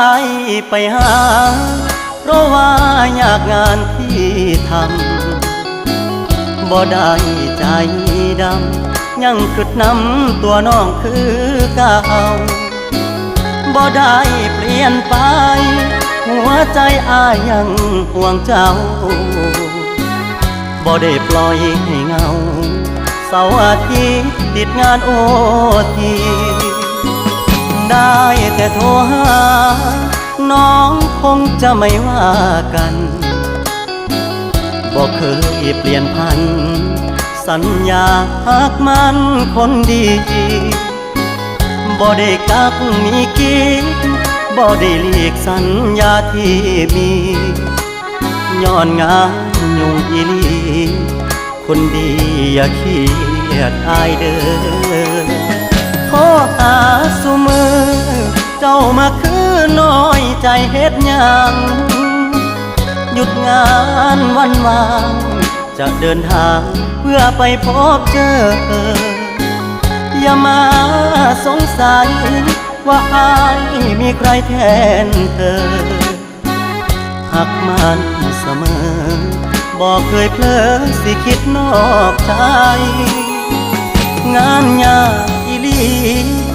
ອ້າຍໄປຫາ ເພາະວ່າຍາກງານທີ່ທຳ ບໍ່ໄດ້ໃຈດຳ ຍັງຄິດນຳຕົວນ້ອງຄືເກົ່າ ບໍ່ໄດ້ປ່ຽນໄປ ຫົວໃຈອ້າຍຍັງຫ່ວງເຈົ້າ ບໍ່ໄດ້ປ່ອຍໃຫ້ເຫງົາ ເສົາອາທິດຕິດງານໂອທີ ໄດ້ແຕ່ໂທຫາ ນ້ອງຄົງຈະໄມ່ວ່າກັນ ບໍ່ເຄີຍປ່ຽນຜັນ ສັນຍາຮັກໝັ້ນຄົນດີ ບໍ່ໄດ້ກັກມີກີດ ບໍ່ໄດ້ຫຼີກສັນຍາທີ່ມີ ຍ້ອນງານຫຍຸ້ງອີ່ຫຼີ ຄົນດີຢ່າຄຽດອ້າຍເດີ ໂທຫາຊຸມື້ ເຈົ້າມາຄືນ້ອຍໃຈເຮັດຫຍັງ ຢຸດງານວັນວ່າງ ຈະເດີນທາງເພື່ອໄປພົບເຈີ ຢ່າມາສົງໄສວ່າອ້າຍມີໃຄແທນເທີ ຮັກໝັ້ນສະເໝີ ບໍ່ເຄີຍເຜີຊິຄິດນອກໃຈ ງານຍາກອີ່ຫຼີ